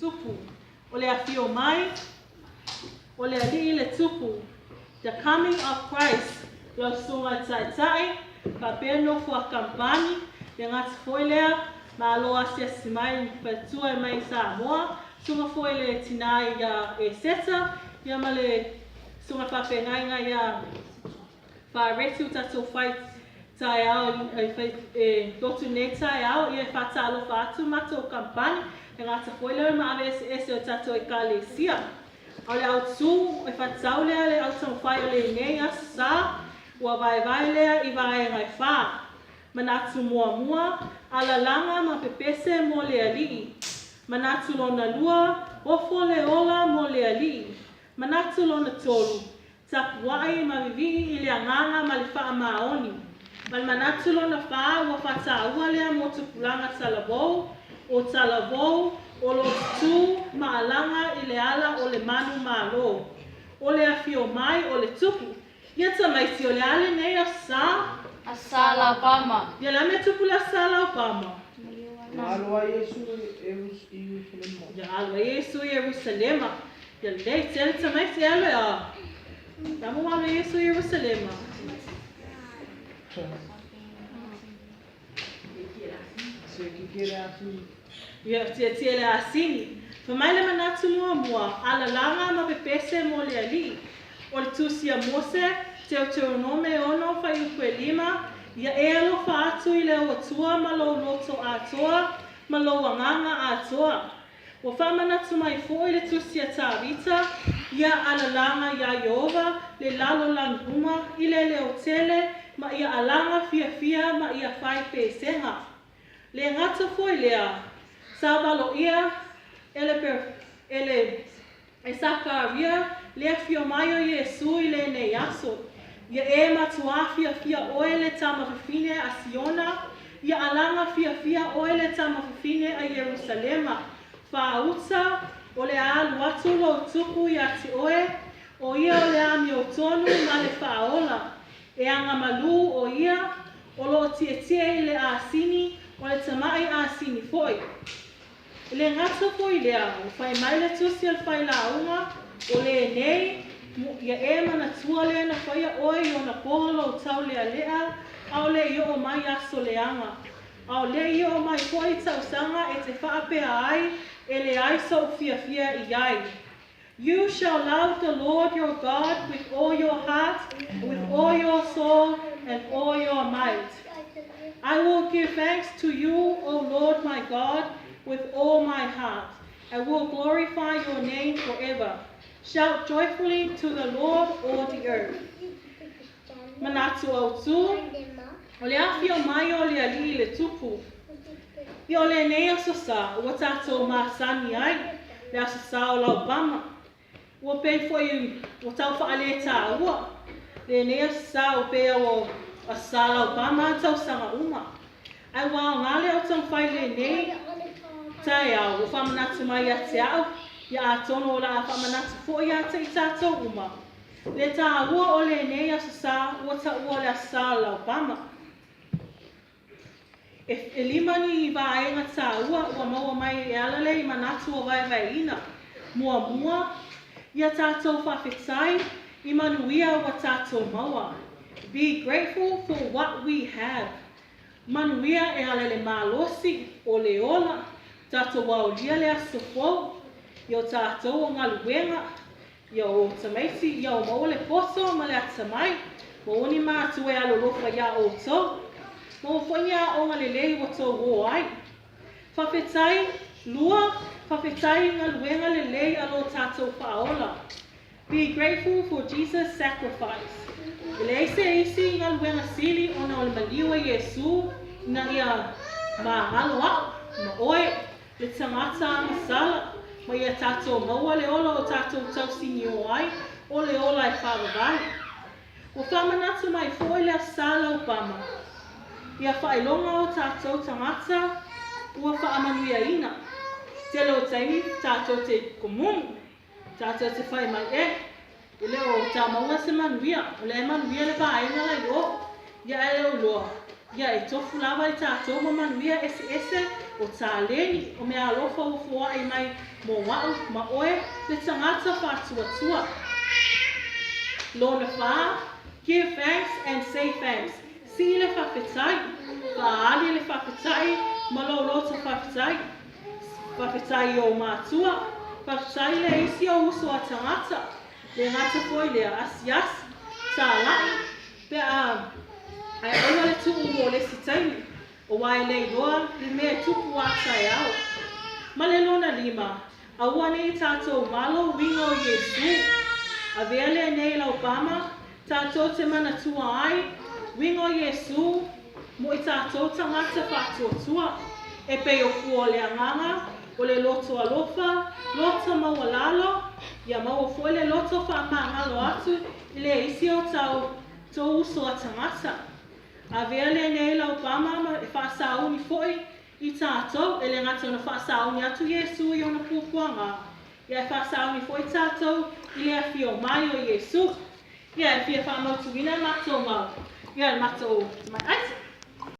Tupu. O le afio mai o le Alii le Tupu, The Coming of Christ, lau Susuga i le Taitai, faapea le nofo a kamupani, le gata foi lea, malo asiasi mai i faletua mai Samoa, susuga foi i le tina ia Eseta, ia ma le susuga faafeagaiga ia Fareti ua tatou fai taeao e lotu i lenei taeao, ia e faatalofa atu matou kamupani, le gata foi lea o le maave eseese o tatou Ekalesia. A o le autu e faatatau lea le autaumafai o lenei Aso Sa, ua vaevae lea i vaega e fā. Manatu muamua, alalaga ma pepese mo le Alii. Manatu lona lua, ofo le ola mo le Alii. Manatu lona tolu, Tapuai ma vivii i le agaga ma le faamaoni. Ma le manatu lona fā ua faataua lea mo tupulaga talavou, o talavou, o lo tutū ma alaga i le ala o le manu malo. O le afio mai o le tupu. Ia tamaiti o le a lenei Aso Sa? Aso Sa Laupama. Ia le a mea tupu le Aso Sa Laupama? Ia alu ai Iesu i Ierusalema. Ia alu ai Iesu i Ierusalema. Ia lelei tele tamaiti e alu e a. Lama ua alu ai Iesu i Ierusalema. Ia tietie le asini. Fai mai le manatu muamua, alalaga ma pepese mo le Alii. O le Tusi a Mose, Teuteronome 6 fuaiupu e 5, Ia e alofa atu i le ou Atua ma lou loto atoa, ma lou agaga atoa. Ua faamanatu mai foi le Tusi a Tavita, Ia alalaga iā Ieova le lalolagi uma i le leo tele ma ia alaga fiafia ma ia fai pesega. Le gata foi lea, sa valoia e le e le E Sakaria, le afio mai o Iesū i lenei aso. Ia e matuā fiafia oe le tama fafine a Siona, ia alaga fiafia oe le tama fafine a Ierusalema. Fāuta, o le a alu atu lou tupu iā te oe, o ia o le amiotonu ma le faaola. E agamalū o ia, o lo o tietie i le asini, o le tamaʻi asini foi. E le gata foi lea, ua fai mai le tusi a le failauga, o lenei, ia e manatua lea na faia oe i ona po lou taulealea, aole i oo mai aso leaga. Aole i oo mai foi tausaga e te faapea ai, e leai sou fiafia i ai. You shall love the Lord your God with all your heart, with all your soul, and all your might. I will give thanks to you, O Lord my God, with all my heart. I will glorify your name forever. Shout joyfully to the Lord, all the earth. Manatu autu, o le afio mai o le Alii i le Tupu. Ia o lenei Aso Sa ua tatou masani ai, le Aso Sa o Laupama. Ua pei foi ua tau faalētāua lenei Aso Sa ua pei ua Aso Sa Laupama a tausaga uma. Ae ua aoga le autaumafai lenei taeao ua faamanatu mai ia te au, ia atonu o le a faamanatu foi ia te i tatou uma. Le tāua o lenei Aso Sa ua taua le Aso Sa o Laupama. E ʻelima ni vaega tāua ua maua mai e ala lea i manatu ua vaevaeina. Muamua, ia tātou faafetai i manuia ua tātou maua. Be grateful for what we have. Manuia e ala i le malosi, o le ola, tātou aolia le aso fou, i o tātou o galuega, Ia o tamaiti, ia o maua le poto ma le atamai, maua ni mātua e alolofa iā outou, maua foi ni aoga lelei ua tou ō ai. Faafetai, lua, faafetai i galuega lelei a lo tatou Faaola. Be grateful for Jesus sacrifice. E leai se isi galuega sili ona o le maliu a Iesū ina ia magalo a'u ma oe. Le tagata agasala, ma ia tatou maua le ola o tatou tausinio ai, o le ola e faavavau. Ua faamanatu mai foi le Aso Sa Laupama, ia faailoga o tatou tagata ua faamanuiaina. Tele o taimi tatou te komumu, tatou te fai mai e, E le o tāmaua se manuia, o lea e manuia le vaega la i o. Ia ae le o iloa, ia e tofu lava i tatou ma manuia eseese O taleni, o meaalofa ua foaʻi mai mo aʻu ma ʻoe le tagata faatuatua. Lona fa, give thanks and say thanks. Sii le faafetai, faaali le faafetai ma lou loto faafetai. Faafetai i ou matua, faafetai i le isi ou uso a tagata, le gata foi lea, asiasi, talai, pe a ae aua le tuu mo le isi taimi, auā e le iloa le mea e tupu a taeao. Ma le lona lima, aua ne i tatou malo uiga o Iesu. Avea lenei laupama tatou te manatua ai uiga o Iesu mo i tatou tagata faatuatua, e pei o fua o le Agaga, o le loto alofa, loto maualalo, ia maua foi le loto faamagalo atu i le isi o tou uso a tagata. Avea lenei laupama ma e faasauni foi i tatou, e le gata ona faasauni atu Iesu i ona puapuaga, ia e faasauni foi tatou i le afio mai o Iesu. Ia e fia faamautuina le matou mau, ia le matou mai.